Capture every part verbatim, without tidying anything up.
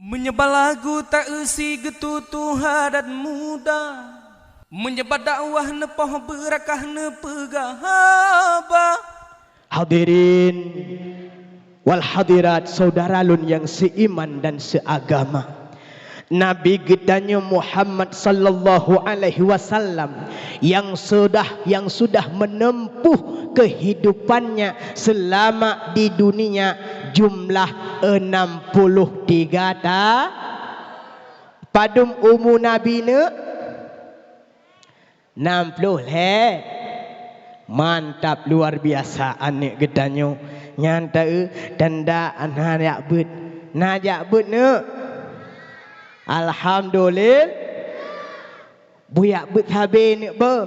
Meunyoe bak lagu ta-eu si geututoe adat muda, meunyoe bak dakwah neupoh beurakah neupeugah haba. Hadirin wal hadirat, saudara lôn nyang seiman dan seagama. Nabi geutanyoe Muhammad sallallahu alaihi wasallam yang sudah, yang sudah menempuh kehidupannya selama di dunia jumlah enam puluh tiga ta-, padum umu Nabi neuk? Nam ploh lhée. Mantap, luar biasa aneuk geutanyoe. Nyan ta-eu tanda na jak beuet. Na jak beuet neuk? Alhamdulillah. Beu jak beuet sabe neuk beuh.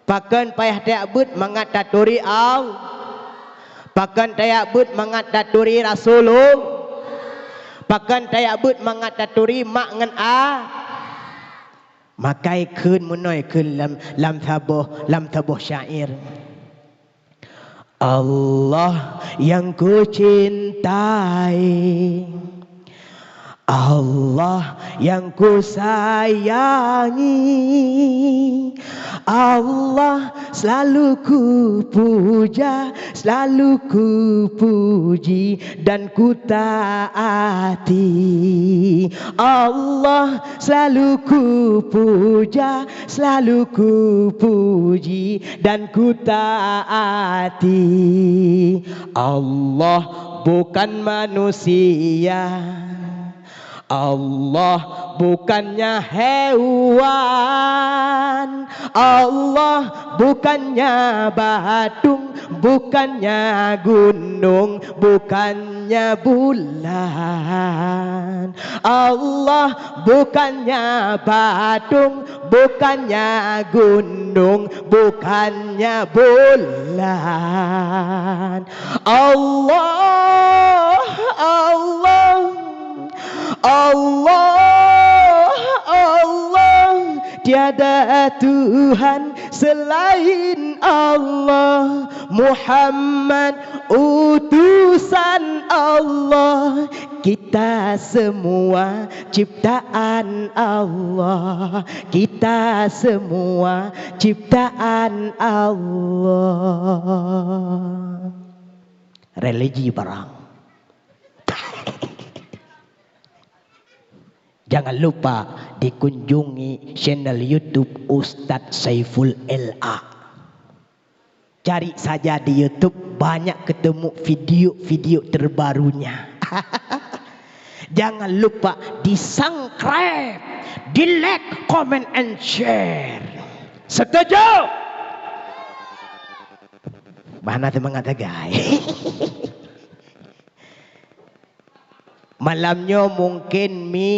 Pakon payah tajak beuet mangat taturi Allah? Pakon tajak beuet mangat taturi Rasulullah? Pakon tajak beuet mangat taturi mak ngon a? Makai kheun meunoe kheun lam, lam saboh, lam saboh syair. Allah yang kucintai, Allah yang kusayangi, Allah selalu kupuja, selalu kupuji dan kutaati. Allah selalu kupuja, selalu kupuji dan kutaati. Allah bukan manusia, Allah bukannya hewan, Allah bukannya batu, bukannya gunung, bukannya bulan. Allah bukannya batu, bukannya gunung, bukannya bulan. Allah, Allah, Allah, Allah, tiada Tuhan selain Allah. Muhammad utusan Allah. Kita semua ciptaan Allah. Kita semua ciptaan Allah. Religi barang. Jangan lupa dikunjungi channel YouTube Ustadz Saiful L A. Cari saja di YouTube, banyak ketemu video-video terbarunya. Jangan lupa di-subscribe, di-like, comment, and share. Setuju? Mana semangat sagai? Malam nyoe mungken mi,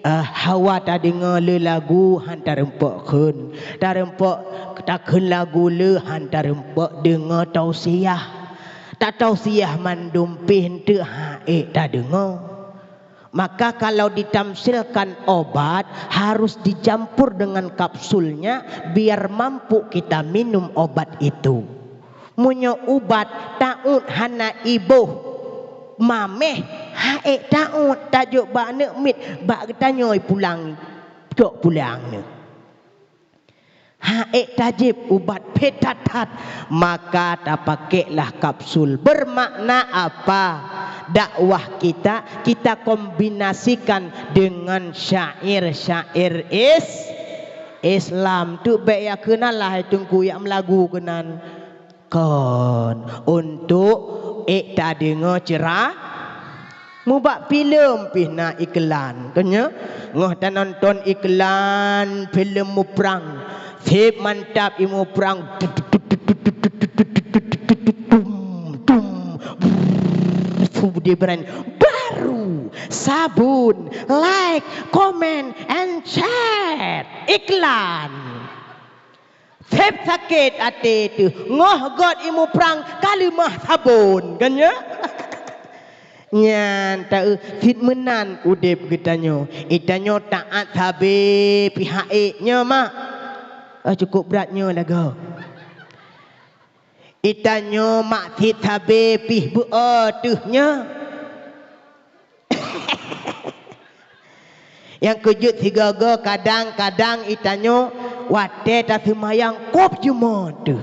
eh, hawa tadeungoe le lagu han tareumpok kheun. Tareumpok takheun lagu le han tareumpok deungoe tausiah. Tatausiah mandum pih eunteuk han ék tadeungoe. Maka kalau ditamsilkan obat harus dicampur dengan kapsulnya biar mampu kita minum obat itu. Meunyoe ubat taôt hana iboh maméh, han ék taôt tajok bak aneuk miet bak geutanyoe pulang, cok pulang nyoe. Han ék tajieb ubat phe that-that, maka tapakeklah kapsul. Bermakna apa? Dakwah kita, kita kombinasikan dengan syair-syair is-, Islam. Tu bék ya keunan lah hai Teungku yak meulagu keunan. Kon, untuk ék tadeungoe ceura-, mubak filem pih na iklan, kon nyoe? Ngoh tanonton iklan filem muprang, seb mantap i muprang. Tum, tum, brrr, Sude brand baru, sabon, like, comment, and share. Iklan. Seb sakét até teuh, ngoh göt i muprang ka leumah sabon, kan nyoe? Nyan ta-eu cit meunan udeb geutanyoe. Geutanyoe taát sabe pihak ék nyoe, mak. Oh, cukup brat nyoe lagoe. Geutanyoe mak cit sabe pih beu-o teuh nyoe. Nyang keujeuet sigoe-goe kadang-kadang geutanyoe watée taseumayang kôb jeumeut teuh.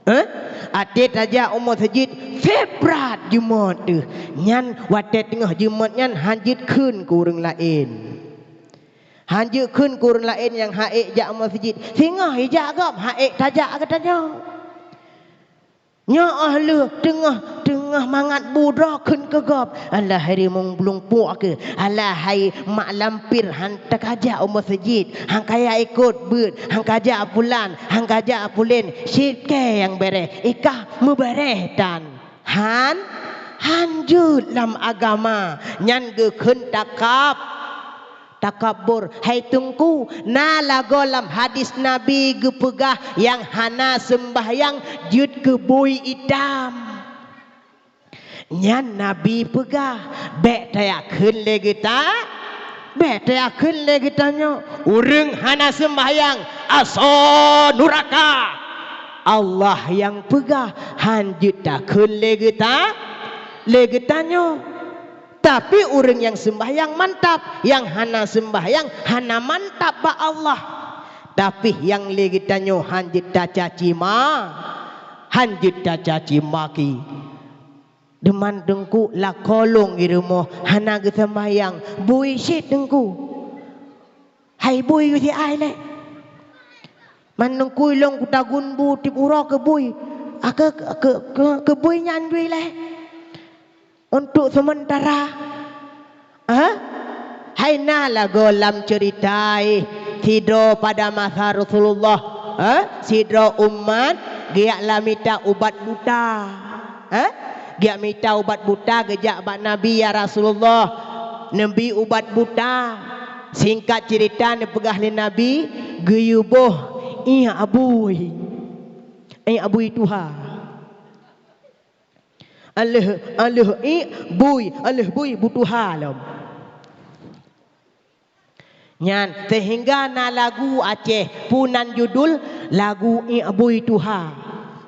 Eh? Até tajak u meuseujid, seb brat jeumeut teuh. Nyan watée teungoh jeumeut nyan hán jeuet kheun keu ureuëng laén. Hán jeuet kheun keu ureuëng laén nyang han ék jak u meuseujid. Singoh ijak gob han ék tajak geutanyoe. Nyoe óh lheueh teungoh, teungoh mangat bu droe kheun keu gob, "Alah hai rimueng blueng puak keuh, alah hai mak lampir, han takajak u meuseujid, han kajak ikot beuet, han kajak pulan, han kajak pulen, cit kée nyang béréh, ikah meubaréh tan." Han, han jeuet lam agama, nyan geukheun takab. Takabur, hai Teungku, na lagoe lam hadis Nabi geupeugah nyang hana seumbahyang jeuet keu bui itam. Nyan Nabi peugah, bék tajak kheun lé geuta, bék tajak kheun lé geutanyoe. Ureuëng hana seumbahyang, asoe nuraka. Allah nyang peugah, hán jeuet takheun lé geuta, lé geutanyoe. Tapi ureuëng nyang seumbahyang mantap, nyang hana seumbahyang hana mantap bak Allah. Tapi nyang lé geutanyoe hán jeuet tacaci ma, hán jeuet tacaci maki. Deuman Teungku lakoe lôn di rumoh hana geuseumbahyang, bui cit Teungku. Hai bui geusiai lé. Man Teungku ilong kutagun bu tieb uroe keu bui. A keu, keu, keu, keu bui nyan jui lé. Untuk sementara. Ha? Hai na lagoe lam ceurita, eh, sidroe pada masa Rasulullah, ha? Sidroe umat geujak lam mita ubat buta. Ha? Geujak mita ubat buta geujak bak Nabi, "Ya Rasulullah, neubi ubat buta." Singkat ceurita neupeugah lé Nabi, geuyue boh iek bui. Iek bui tuha. Aleuh, aleuh iek bui, aleuh bui bu tuha lom. Nyan, seuhingga na lagu Aceh, peunan judul lagu Iek Bui Tuha.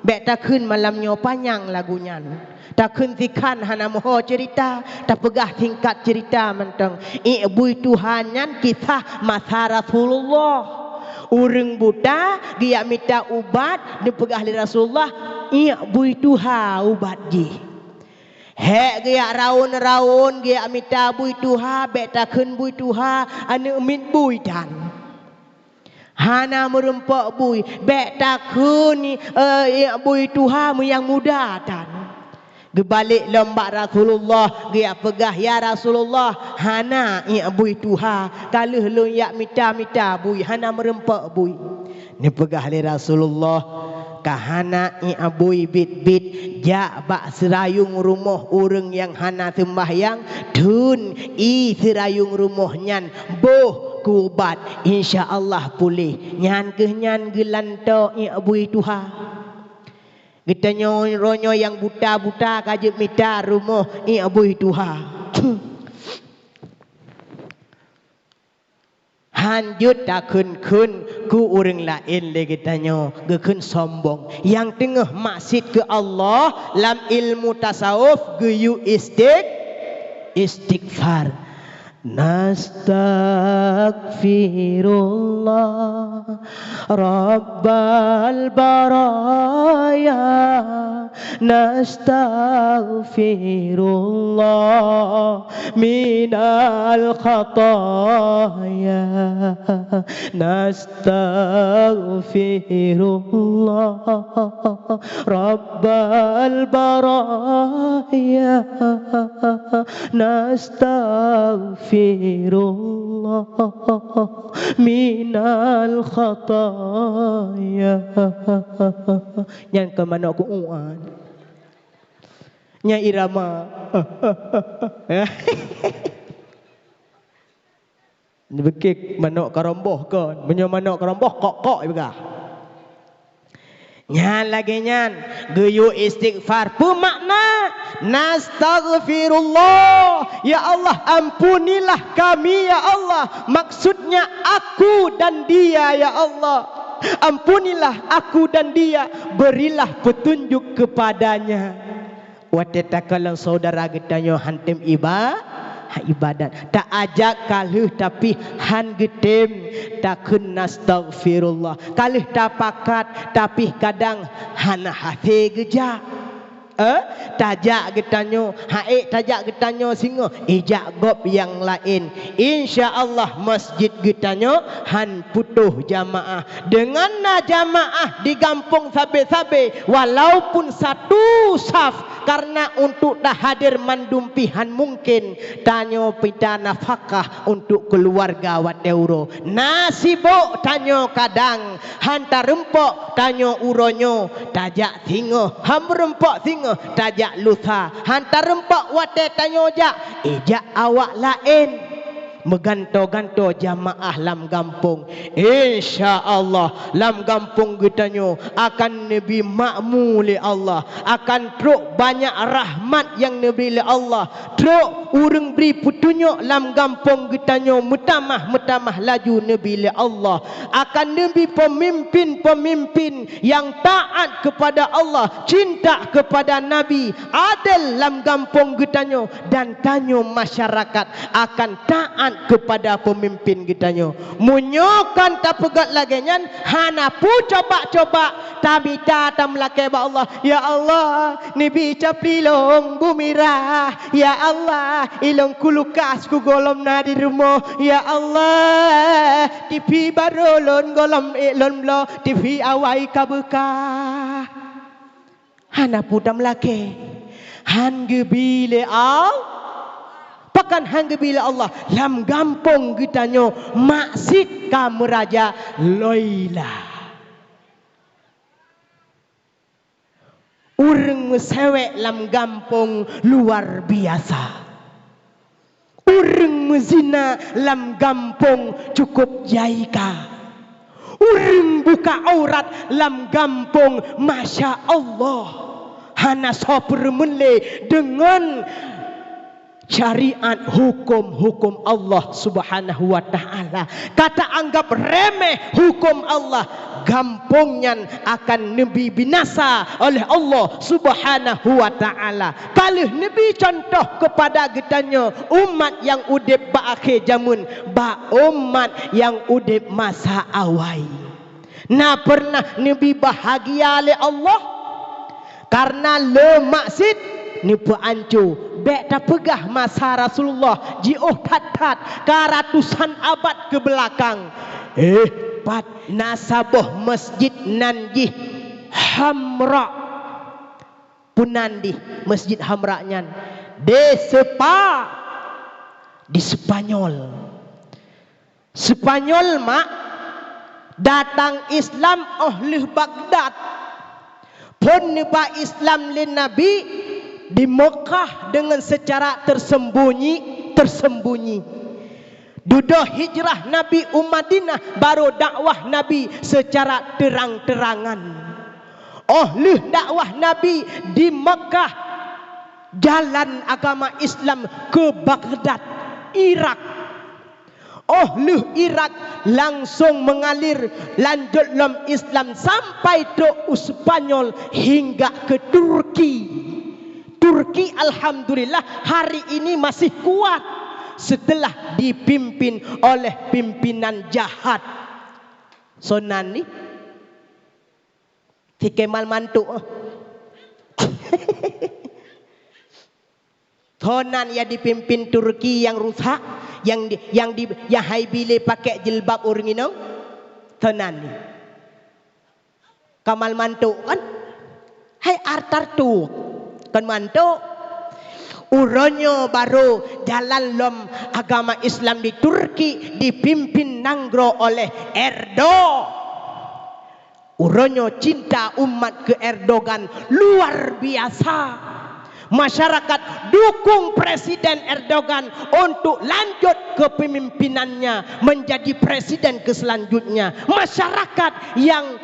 Bék takheun malam nyoe panyang lagu nyan. Takheun sikhan hana meuho ceurita, tapeugah singkat ceurita mantong. Iek Bui Tuha nyan kisah masa Rasulullah. Ureuëng buta geujak mita ubat, neupeugah lé Rasulullah, iek bui tuha ubat jih. Hék geujak raun-raun, geujak mita bui tuha, bék takheun bui tuha, aneuëk miet bui tan. Hana meurumpok bui, bék takheun, eh, iek bui tuha meuyang muda tan. Geubalek lom bak Rasulullah, geujak peugah, "Ya Rasulullah, hana iek bui tuha, ka lheueh lôn jak mita-mita bui, hana meurumpok bui." Neupeugah lé Rasulullah, "Ka hana iek bui biet-biet, jak bak seurayong rumoh ureuëng nyang hana seumbahyang, theun ié seurayong rumoh nyan boh keu ubat, insya Allah puléh." Nyan kheueh nyan geulantoe iek bui tuha. Geutanyoe uroe nyoe nyang buta-buta ka jeuet mita rumoh iek bui tuha. Hán jeuet takheun-kheun keu ureuëng laén lé geutanyoe, geukheun sombong. Nyang teungoh maksiet keu Allah lam ilmu tasawuf geuyue istig-, istighfar. Nastaghfirullah Rabbal baraya. Nastaghfirullah minal khataya. Nastaghfirullah Rabbal baraya. Nastaghfirullah minal khataya. Nyan keu manok keu uan. Nyan irama. Beukik manok karomboh kon. Meunyoe manok karomboh, kok-kok ipeugah. Nyan lagée nyan, geuyue istighfar. Peue makna? Nastaghfirullah. Ya Allah, ampunilah kami, ya Allah. Maksudnya aku dan dia, ya Allah. Ampunilah aku dan dia. Berilah petunjuk kepadanya. Watée takalon syedara geutanyoe hántom iba-, ibadat. Taajak ka lheueh tapi han geutem takheun nastaghfirullah. Ka lheueh tapakat tapi kadang hana hase geujak. Eh, tajak geutanyoe, haék tajak geutanyoe singoh, ijak gob nyang laén. Insya Allah masjid geutanyoe han putôh jamaah. Deungon na jamaah di gampông sabe-sabe, walaupun satu saf, karena untuk tahadir mandum pih han mungken, tanyoe pita nafakah untuk keuluwarga watée uroe. Na sibok tanyoe kadang, han tareumpok tanyoe uroe nyoe, tajak singoh, han meureumpok singoh, tajak lusa, han tareumpok watée tanyoe jak, ijak awak laén. Meugantoe-gantoe jamaah lam gampông. Insya Allah, lam gampông geutanyoe akan neubi makmu lé Allah, akan trok banyak rahmat nyang neubi lé Allah, trok ureuëng bri peutunyok lam gampông geutanyoe meutamah-meutamah laju neubi lé Allah, akan neubi peumimpén-peumimpén nyang taát keupada Allah, cinta keupada Nabi, adel lam gampông geutanyoe, dan tanyoe masyarakat akan taát keupada peumimpén geutanyoe. Meunyoe kon tapeugét lagée nyan, hana peue coba-coba tamita tameulakée bak Allah, "Ya Allah, neubi caplilong bumirah. Ya Allah, ilong kulukas ku gohlom na di rumoh. Ya Allah, TV barô lôn gohlom ék lôn bloe, TV awai ka beukah." Hana peue tameulakée. Han geubi lé Allah. Pakon han geubi lé Allah? Lam gampông geutanyoe maksiet ka meuraja lom. Ureuëng meuseuwek lam gampông luar biasa. Ureuëng meuzina lam gampông cukup jai ka. Ureuëng buka aurat lam gampông, masya Allah, hana soe peureumeun lé deungon syariat huköm-huköm Allah Subhanahu wa Ta'ala. Ka taanggab remeh huköm Allah, gampông nyan akan neubi binasa oleh Allah Subhanahu wa Ta'ala. Ka lheueh neubi cuntoh keupada geutanyoe umat nyang udeb bak akhé jameun, bak umat nyang udeb masa awai. Na peureunah neubi bahagia lé Allah kareuna le maksiet neupeuanco. Bék tapeugah masa Rasulullah jiôh that-that ka ratusan abad keubeulakang. Eh, pat na saboh masjid nan jih Hamra. Peunan dih Masjid Hamra nyan? Di Sepa-, di Spanyol. Spanyol mak datang Islam óh lheueh Baghdad. Phon neuba Islam lé Nabi di Mekah deungon seucara tersembunyi-tersembunyi. Dudoe hijrah Nabi u Madinah, barô dakwah Nabi seucara teurang-teurangan. Óh lheueh dakwah Nabi di Mekah, jalan agama Islam keu Baghdad, Irak. Óh lheueh Irak langsong meungalir lanjot lom Islam sampai trok u Spanyol hingga keu Turki. Turki, alhamdulillah, hari ini masih kuat setelah dipimpin oleh pimpinan jahat. Soe nan ni? Si Kemal Mantuk, eh. Soe nan nyang dipimpin Turki nyang rusak, nyang di, nyang di, nyang hai bi lé pakai jilbab ureuëng inong? Soe nan ni? Kemal Mantuk kan? Hai Atatürk, kon Mantuk. Uroe nyoe barô jalan lom agama Islam di Turki dipimpin nanggroe oleh Erdo. Uroe nyoe cinta umat keu Erdogan luar biasa. Masyarakat dukung Presiden Erdogan untuk lanjut kepemimpinannya menjadi presiden ke selanjutnya. Masyarakat yang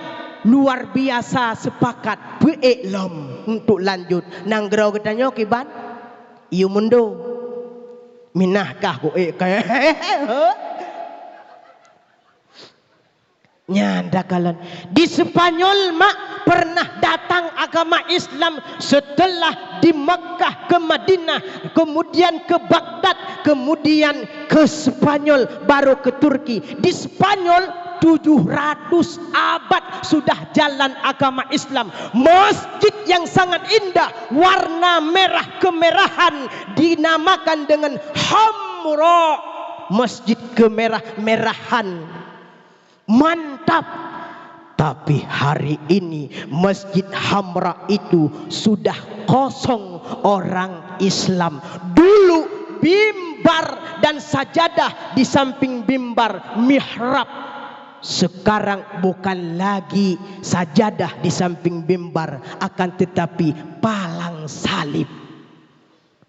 luar biasa sepakat peuék lom untuk lanjut. Nanggroe geutanyoe kiban? Yue mundur. Minah kah ku ék kah? Nyan takalon. Di Spanyol mak Pernah datang agama Islam setelah di Mekah ke Madinah, kemudian ke Baghdad, kemudian ke Spanyol, baru ke Turki. Di Spanyol tujuh ratus abad sudah jalan agama Islam. Masjid yang sangat indah, warna merah kemerahan, dinamakan dengan Hamra, Masjid Kemerah-merahan. Mantap. Tapi hari ini Masjid Hamra itu sudah kosong orang Islam. Dulu mimbar dan sajadah di samping mimbar, mihrab. Sekarang bukan lagi sajadah di samping mimbar, akan tetapi palang salib.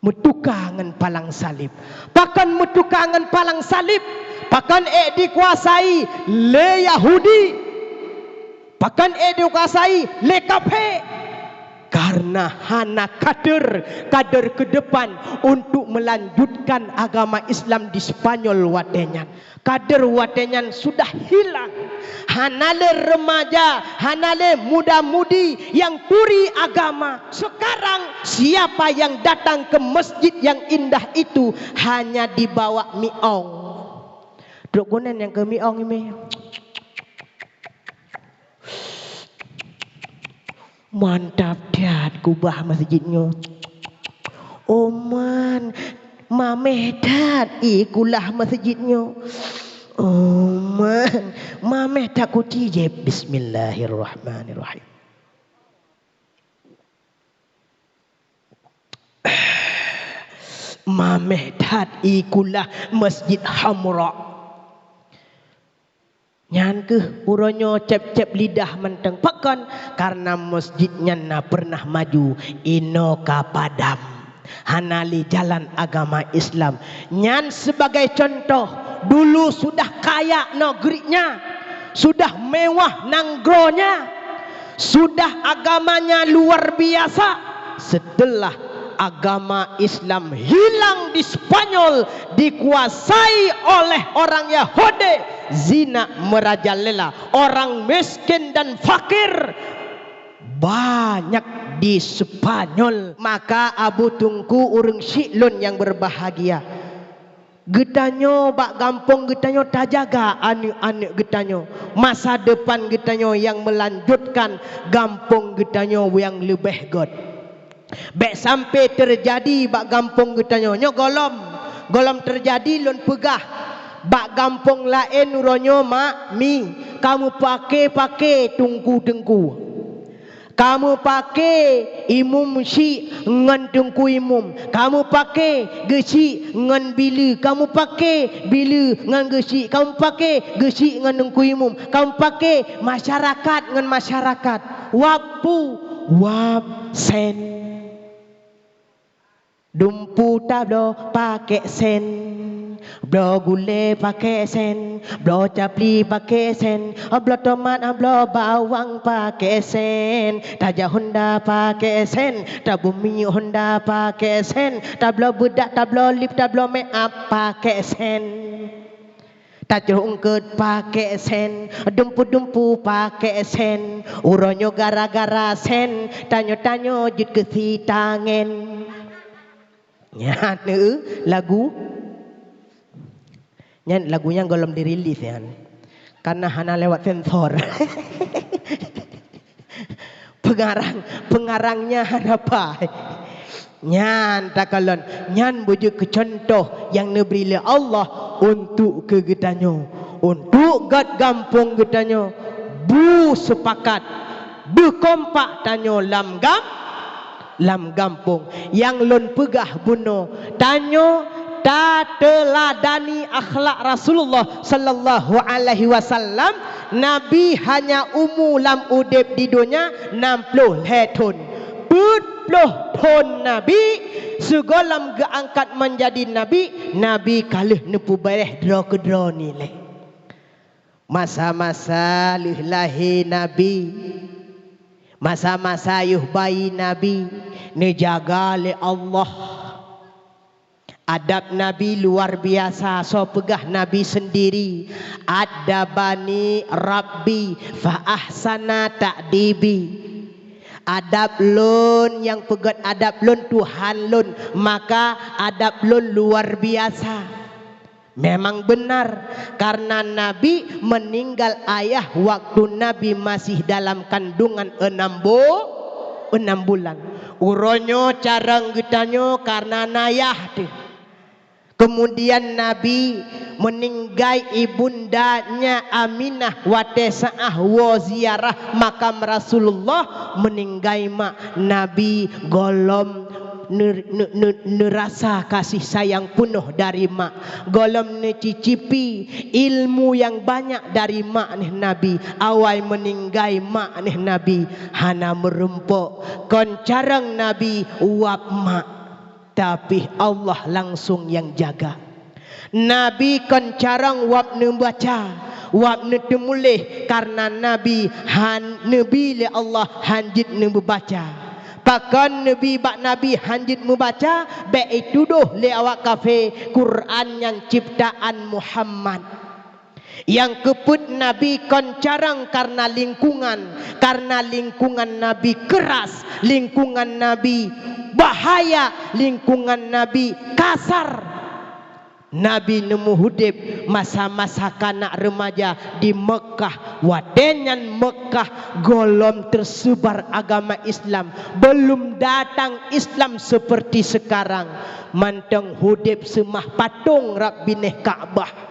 Meutuka ngon palang salib. Pakon meutuka ngon palang salib? Pakon ék dikuasai lé Yahudi? Pakon ék dikuasai lé kafé? Karena hana kader, kader ke depan untuk melanjutkan agama Islam di Spanyol watée nyan. Kader watée nyan sudah hilang. Hana lé remaja, hana lé muda-mudi nyang turi agama. Sekarang, siapa yang datang ke masjid yang indah itu hanya dibawa miong. Trok gunen nyang keu miong imé. Mantap that kubah masjid nyoe. Oh man, mameh that ie kulah masjid nyoe. Oh man, mameh that kuci jép. Bismillahirrahmanirrahim. Mameh that ie kulah Masjid Hamra. Nyan kheueh uroe nyoe cép-cép lidah mantong. Pakon? Karena masjid nyan na pernah maju, inoe ka padam. Hana lé jalan agama Islam. Nyan sebagai contoh, dulu sudah kaya negeri nyan, sudah mewah nanggroe nyan, sudah agamanya luar biasa. Setelah agama Islam hilang di Spanyol, dikuasai oleh orang Yahudi, zina merajalela, orang miskin dan fakir banyak di Spanyol. Maka Abu Teungku, ureuëng syiek lôn nyang berbahagia, geutanyoe bak gampông geutanyoe tajaga aneuëk-aneuëk geutanyoe, masa depan geutanyoe nyang melanjutkan gampông geutanyoe nyang leubeh gét. Bék sampai teujadi bak gampông geutanyoe. Nyoe gohlom, gohlom teujadi lôn peugah bak gampông laén uroe nyoe, mak, mi, ka meupaké-paké teungku-teungku. Ka meupaké imum syiek ngon teungku imum. Ka meupaké geuchik ngon bileue. Ka meupaké bileue ngon geuchik. Ka meupaké geuchik ngon teungku imum. Ka meupaké masyarakat ngon masyarakat. Wab peue? Wab sén. Dumpeue tabloe pakék sén, bloe gulée pakék sén, bloe capli pakék sén, bloe tomat, bloe bawang pakék sén, tajak honda pakék sén, tabloe minyeuk honda pakék sén, tabloe beudak, tabloe lip, tabloe make up pakék sén. Tacroh eungkôt pakék sén, dumpeue-dumpeue pakék sén. Uroe nyoe gara-gara sén, tanyoe-tanyoe jeuet keu si tangén. Nyan, eu, lagu. Nyan lagu nyang gohlom dirilis nyan. Karena hana lewat sensor. Pengarang, pengarangnya hana pai. Nyan takalon, nyan beujeuet keu cuntoh nyang neubri lé Allah untuk keu geutanyoe, untuk gét gampông geutanyoe. Bu sepakat, beukompak tanyoe lam gam-, lam gampông. Nyang lôn peugah bunoe, tanyoe tateuladani akhlak Rasulullah sallallahu alaihi wasallam. Nabi hanya umu lam udeb di donya nam ploh lhée thon. Peuet ploh thon Nabi, sigohlom geuangkat manjadi Nabi, Nabi ka lheueh neupeubareh droe keudroe nilai. Masa-masa lheueh lahé Nabi, masa-masa yôh bayi Nabi, neujaga lé Allah. Adab Nabi luar biasa, soe peugah Nabi sendiri, "Adabani Rabbi fa ahsana ta'dibi." Adab lôn nyang peugét adab lôn Tuhan lôn, maka adab lôn luar biasa. Memang benar, karena Nabi meninggal ayah waktu Nabi masih dalam kandungan enam bu-, enam bulan. Uroe nyoe carông geutanyoe karena na yah teuh. Kemudian Nabi meninggai ibundanya Aminah watée sa'ah woe ziarah makam Rasulullah, meninggai mak Nabi gohlom ne-, ne-, ne-, neurasa kasih sayang peunoh dari mak, gohlom neucicipi ilmu nyang banyak dari mak neh Nabi. Awai meninggai mak neh Nabi hana meurumpok, kon carông Nabi wab mak. Tapi Allah langsung nyang jaga. Nabi kon carông wab neubaca, wab neuteumuléh, karena Nabi han neubi lé Allah han jeuet neumeubaca. Pakon neubi bak Nabi han jeuet meubaca, bék itudoh lé awak kafé Quran nyan ciptaan Muhammad. Nyang keupeuet Nabi kon carông karena lingkungan, karena lingkungan Nabi keras, lingkungan Nabi bahaya, lingkungan Nabi kasar. Nabi neumeuhudép masa-masa kanak remaja di Meukah. Watée nyan Meukah gohlom teuseubar agama Islam, belum datang Islam seperti sekarang. Mantong hudép seumah patong rab binéh Ka'bah.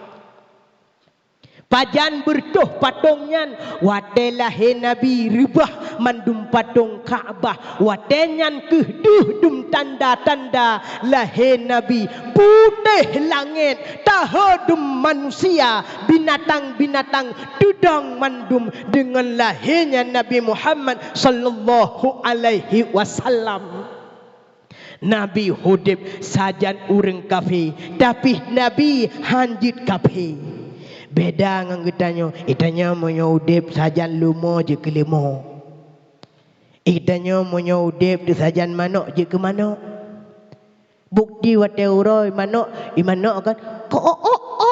Pajan beureutoh patong nyan? Watée lahé Nabi reubah mandum patong Ka'bah. Watée nyan kheueh deuh dum tanda-tanda lahé Nabi. Putéh langét, taho dum manusia, binatang-binatang teudong mandum deungon lahé nyan Nabi Muhammad sallallahu alaihi wasallam. Nabi hudép sajan ureuëng kafé, tapi Nabi han jeuet kafé. Beda ngon geutanyoe, geutanyoe meunyoe udép sajan leumo jeuet keu leumo. Geutanyoe meunyoe udép teusajan manok jeuet keu manok. Bukti watée uroe manok, i manok kan, ko-ok-ok-ok.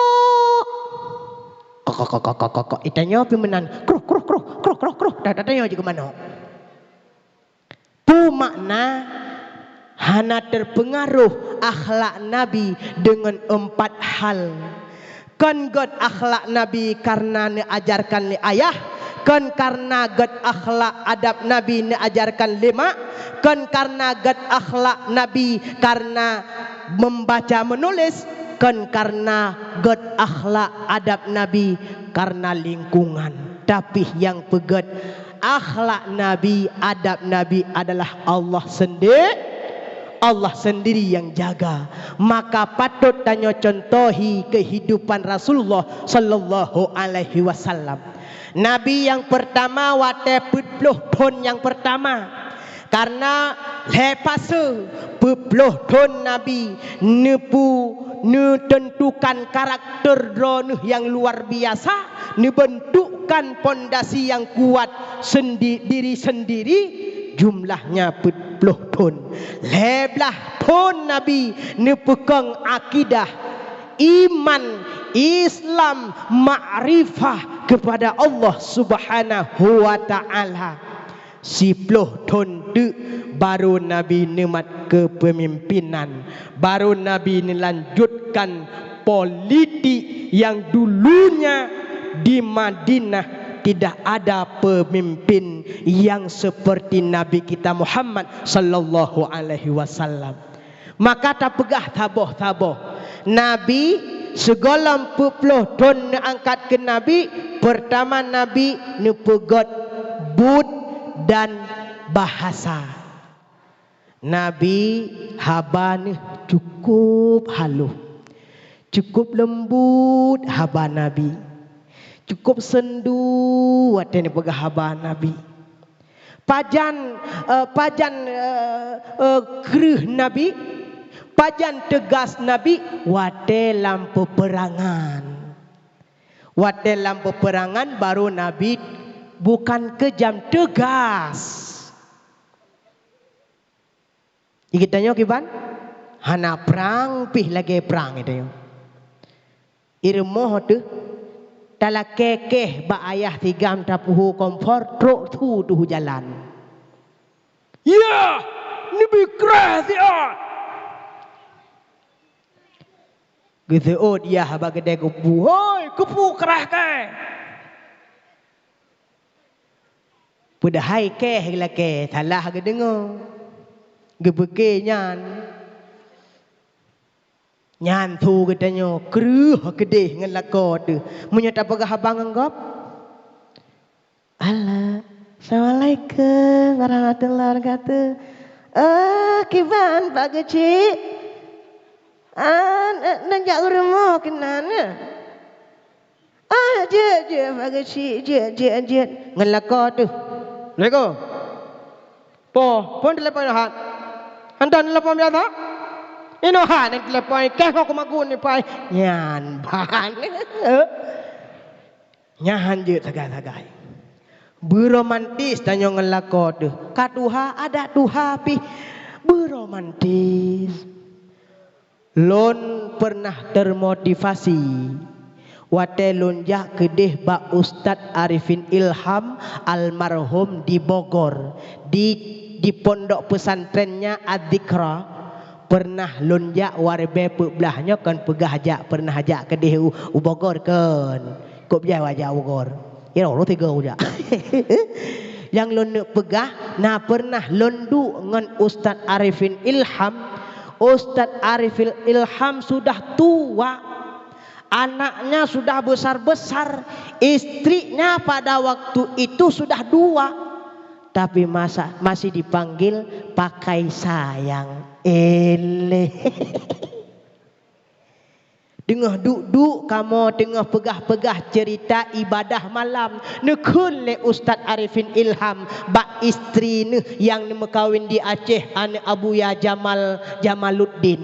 Ko-ko-ko-ko-ko-ko. Geutanyoe pih meunan, kruh, kruh, kruh, kruh, kruh, kruh. Dah, dah, tanyoe jeuet keu manok. Peue makna hana teupeungaroh akhlak Nabi deungon empat hal? Kon gét akhlak Nabi kareuna neuajarkan lé ayah, kon kareuna gét akhlak adab Nabi neuajarkan lé mak, kon kareuna gét akhlak Nabi kareuna membaca menulis, kon kareuna gét akhlak adab Nabi kareuna lingkungan. Tapi nyang peugét akhlak Nabi, adab Nabi adalah Allah sendi-, Allah sendiri yang jaga. Maka patut tanyoe contohi kehidupan Rasulullah sallallahu alaihi wasallam. Nabi nyang pertama watée peuet ploh thon nyang pertama. Karena lhée fase peuet ploh thon Nabi neupeu-, neuteuntukan karakter droeneuh nyang luar biasa, neubeuntukkan pondasi nyang kuat sendi-, diri sendiri, jumlahnya peuet ploh thon. Lhée blaih thon Nabi neupeukong akidah, iman, Islam, makrifah kepada Allah Subhanahu wa Ta'ala. Siploh thon teuk baru Nabi neumat keupemimpinan, baru Nabi neulanjutkan politik nyang dulunya di Madinah tidak ada pemimpin yang seperti Nabi kita Muhammad sallallahu alaihi wasallam. Maka tapeugah saboh-saboh, Nabi sigohlom peuet ploh thon neuangkat keu Nabi, peurtama Nabi neupeugét buet dan bahasa. Nabi haba neuh cukup halôh, cukup leumbut haba Nabi, cukup seundu watée neupeugah haba Nabi. Pajan, eh, pajan, eh, eh, kreueh Nabi, pajan teugas Nabi watée lam peupeurangan. Watée lam peupeurangan baru Nabi bukan keujam, teugas. Di geutanyoe kiban? Hana prang pih lagée prang geutanyoe. I rumoh teuh, talakée kéh bak ayah sigam tapeuhu kompor, trok su teuh u jalan. "Ya, neubi kreh siat!" Geuseuôt yah bak keudè keupeue, "Hôi, keupeue kreh kèe?" Padahai kèe lakèe salah geudeungoe, geupeuke nyan. Nyan su geutanyoe kreueh keudeh ngon lakoe teuh. Meunyoe tapeugah haba ngon gob, "Halo, assalamualaikum warahmatullahi wabarakatuh. Oh, kiban Pak Geuchik? Ah, na-, neujak u rumoh keunan, ya? Ah, jeuet, jeuet, Pak Geuchik, jeuet, jeuet, jeuet." Ngon lakoe teuh. "Assalamualaikum. Po, po telepon hat? Hantom telepon biasa? Inoe hat nyang telepon, kèe ho keumagun ni pai." Nyan ban. Nyan jeuet sagai-sagai. Beuromantis tanyoe ngon lakoe teuh. Ka tuha, adak tuha pih. Beuromantis. Lôn peureunah teumotivasi watèe lôn jak keudeh bak Ustaz Arifin Ilham almarhum di Bogor, di, di pondok pesantrennya Adzikra. Peureunah lôn jak waribèe peuet blah nyoe, kon peugah jak, peureunah jak keudeh u, u Bogor kon. Kôb jai wajak u Bogor. Ya, roh tiga ujak. Nyang lôn neuk peugah, na peureunah lôn duek ngon Ustaz Arifin Ilham. Ustaz Arifin Ilham sudah tua. Anaknya sudah besar-besar. Istrinya pada waktu itu sudah dua. Tapi masa, masih dipanggil pakai sayang. Eleh. Teungoh duek-duek kamoe teungoh peugah-peugah ceurita ibadah malam, neukheun lé Ustaz Arifin Ilham bak istri neuh nyang neumeukawen di Aceh, aneuk Abuya Jamal, Jamaluddin.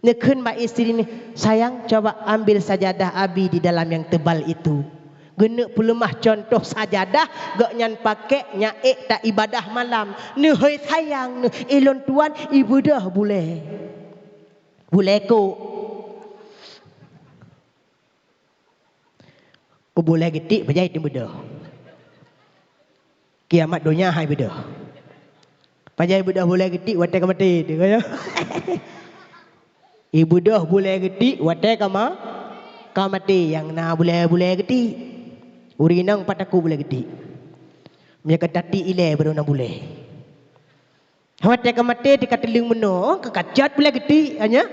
Neukheun bak istri neuh, "Sayang, coba ambil sajadah Abi di dalam yang tebal itu." Geuneuk peuleumah cuntoh sajadah gobnyan pakèk nyan ék ta ibadah malam. "Neuhôi sayang neuh, ilôn tuan ibeudôh bulèe." Bulèe kôk. Bulèe geutik pajan teubeudôh. Kiamat donya hai beudôh. Pajan beudôh bulèe geutik watèe ka maté teuh, ya. Ibeudôh bulèe geutik watèe ka ma-, ka maté nyang na bulèe-bulèe geutik. Ureueng inong pat takot bulèe geutik. Meunyoe ka tatik ilèe baru na bulèe. Watèe ka maté teuka teuleung meunoe, ka kacot bulèe geutik, hanya.